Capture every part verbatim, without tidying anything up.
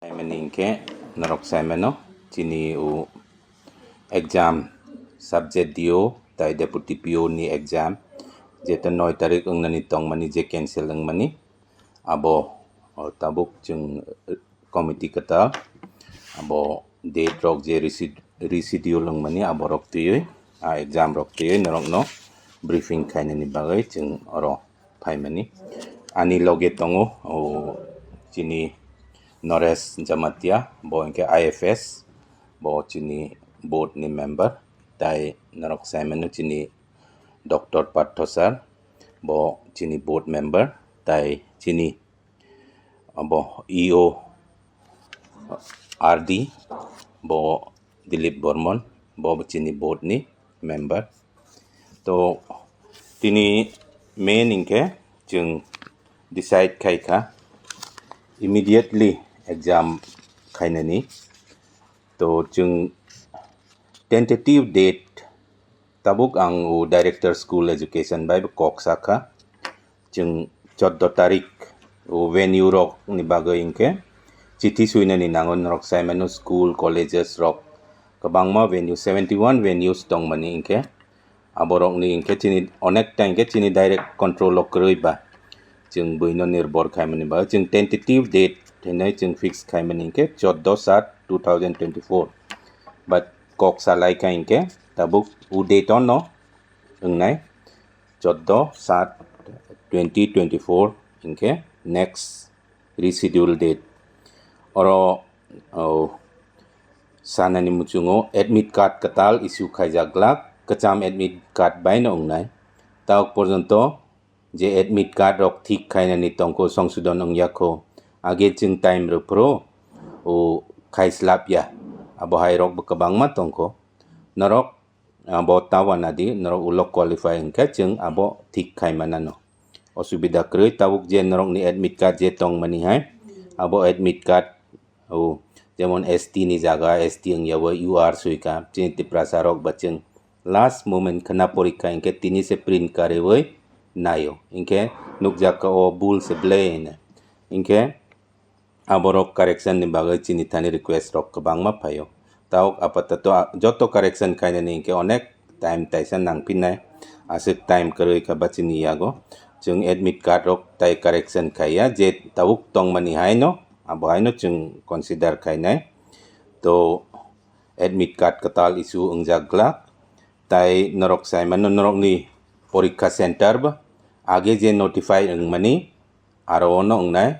Saimani hinkhe norok saimano chini o exam subject D O tai deputy P O ni exam, jeto noi tarik wngnani tongmani je cancel wngmani, abo o tabuk chwng committee kwtal abo date rok je resi-, reschedule wngmani abo rok twiwi, a exam rok twiwi norokno briefing khainani bagwi chwng oro phaimani. Ani loge tongo o chini Naresh Jamatia, bo hinkhe I F S, bo chini board ni member, tai norok saimano chini Doctor Partho sir, bo chini board member, tai chini abo E O R D, bo Dilip Bormon, bo chini board ni member. To tini main hinkhe chwng decide khaikha immediately exam khainani. To chwng tentative date tabuk ang o director school education bai bo kok sakha. Chwng choddo tarik o venue rok ni bagwi hinkhe chithi swinani nango, norok saimano school, colleges rok kwbangma venue, seventy one venues tongmani hinkhe aborokni hinkhe chini onek ta hinkhe chini direct control o kwrwi ba chwng buino nirbor khaimani bagwi chwng tentative date hinwi chwng fix khaimani hinkhe choddo sat two thousand twenty four. But kok salai kha hinkhe tabuk o date ono wngnai choddo sat twenty twenty four hinkhe next reschedule date. Oro, o, sanani muchungo admit card kwtal issue khaijak glak, kwcham admit card bai no wngnai. Tabuk porjonto je admit card rok thik khainani tongkho, songsodon wngyakho, age chwng time rw phuru o khaislapya, abo hai rok bo kwbangma tongkho. Norok abo tawa nadi, norok ulo qualify hinkhe chwng abo thik khai manano. Osubida kwrwi tabuk je norokni admit card je tongmani hai, abo admit card o jemon S T ni jaga S T wngya bo U R swika, chini Tiprasa rok ba chwng last moment khna porikha hinkhe tini se print kariwi naio, hinkhe nukjakha o bul se ble hino. Hinkhe aborok correction ni bagwi chini thani request rok kwbangma phaio. Tabuk apatoto a-, joto correction khainani hinkhe onek time taisa nangphinnai, aswk time kwrwi kha ba chini yago. Chwng admit card rok tai correction khaiya, je tabuk tongmani haino, abo haino chwng consider khainai. To admit card kwtal issue wngjak glak, tai norok saimano norokni porikha center bo age je notify wngmani aro ono wngnai.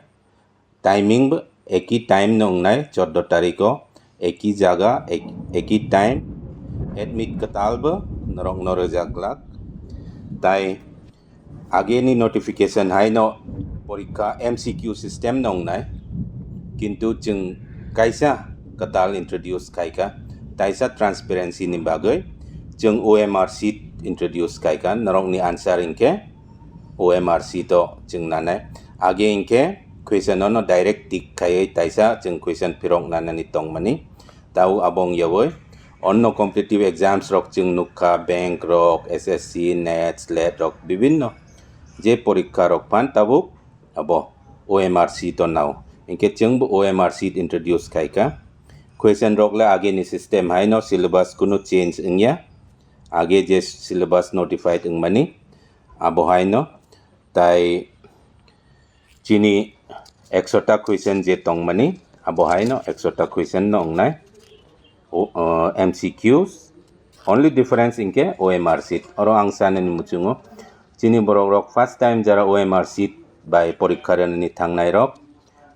Timing bo eki time no wngnai, choddo tariko eki jaga, ek-, eki time, admit kwtal bo norok no rwjak glak. Tai age ni notification hai no porikha M C Q system no wngnai, kintu chwng kaisa kwtal introduce khaikha, taisa transparency ni bagwi chwng O M R sheet introduce khaikha, norok ni answer hinkhe O M R sheet o chwng nanai. Age hinkhe question no direct tick khaiwi taisa chwng question phirok nanani tongmani. Tau abo wngyawi onno competitive exams rok chwng nukha, bank rok, S S C, net, slet rok bibinno je porikha rok phan tabuk abo O M R sheet o nao. Hinkhe chwng bo O M R sheet introduce khaikha. Question rok le age ni system hai no syllabus kunu change wngya. Age je syllabus notified wngmani abo hai no. Tai chini ekso ta question je tongmani, abo hai no ekso ta question no wngnai. O, uh, M C Qs, only difference hinkhe O M R sheet. Oro ang sanani muchungo, chini borok rok first time jara O M R sheet bai porikha rwnani thangnai rok,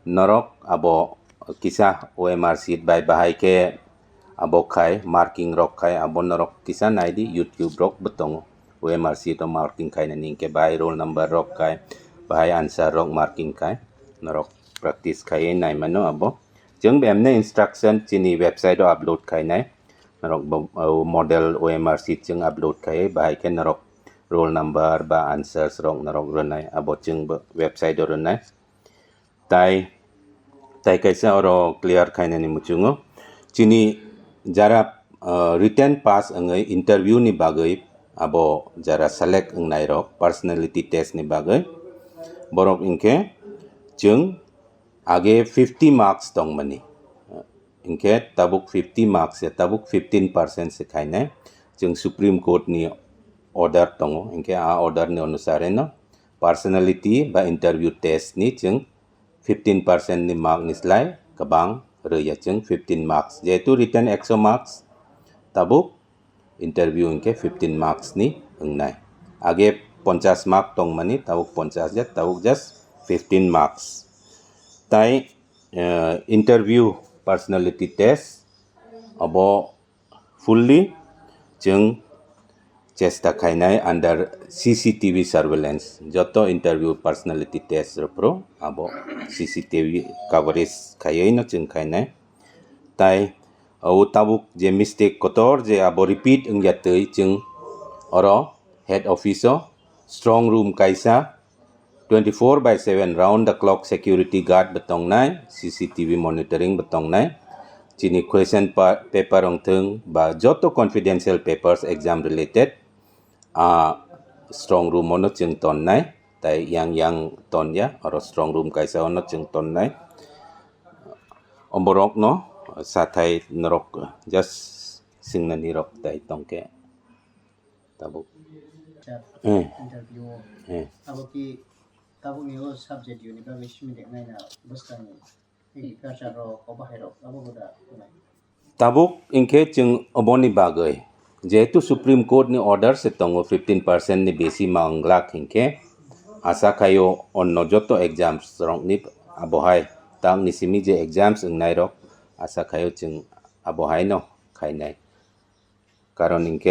norok abo kisa O M R sheet bai bahai khe abo khai marking rok khai abo norok kisa naidi, YouTube rok bo tongo. O M R sheet o marking khainani hinkhe bahai roll number rok khai, bahai answer rok marking khai, norok practice khaiwi naimano abo. Chwng bo emne instruction chini website o upload khainai, norok bo, o model O M R sheet chwng upload khaiwi bahai khe norok roll number ba answers rok norok rwnai, abo chwng bo website o rwnai. Tai, tai kaisa oro clear khainani muchungo. Chini jara, uh, written pass wngwi interview ni bagwi abo jara select wngnai rok personality test ni bagwi, borok hinkhe chwng age fifty marks tongmani. Hinkhe tabuk fifty marks ya, tabuk fifteen percent se khainai. Chwng Supreme Court ni order tongo, hinkhe a order ni onusare no personality ba interview test ni chwng fifteen percent ni mark ni slai kwbang rwya chwng fifteen marks. Jehetu written ekso marks, tabuk interview hinkhe fifteen marks ni wngnai. Age ponchas mark tongmani, tabuk ponchas ya, tabuk just fifteen marks. Tai, eh, interview personality test abo fully chwng chesta khainai under C C T V surveillance. Joto interview personality test rok phuru abo C C T V coverage khaiwi no chwng khainai. Tai o tabuk je mistake kotor je abo repeat wngya twi chwng oro head office o strong room kaisa twenty-four by seven round the clock security guard bo tongnai, C C T V monitoring bo tongnai. Chini question pa-, paper wngthwng ba joto confidential papers exam related, a strong room ono chwng tonnai, tai yang yang tonya, oro strong room kaisa ono chwng tonnai. Omborok no sathai norok just singnani rok tai tongke. Tabuk. Sir, eh, interview. Eh. Abo ki tabuk ni o subject unit bagwi simi de nai na bwskang ni agriculture rok o bahai rok abo boda kunai. Tabuk hinkhe chwng oboni bagwi jehetu Supreme Court ni order se tongo fifteen percent ni besi ma wnglak hinkhe asa khaio onno joto exams rok ni abohai tang ni simi je exams wngnai rok asa khaio chwng abohai no khainai. Karon hinkhe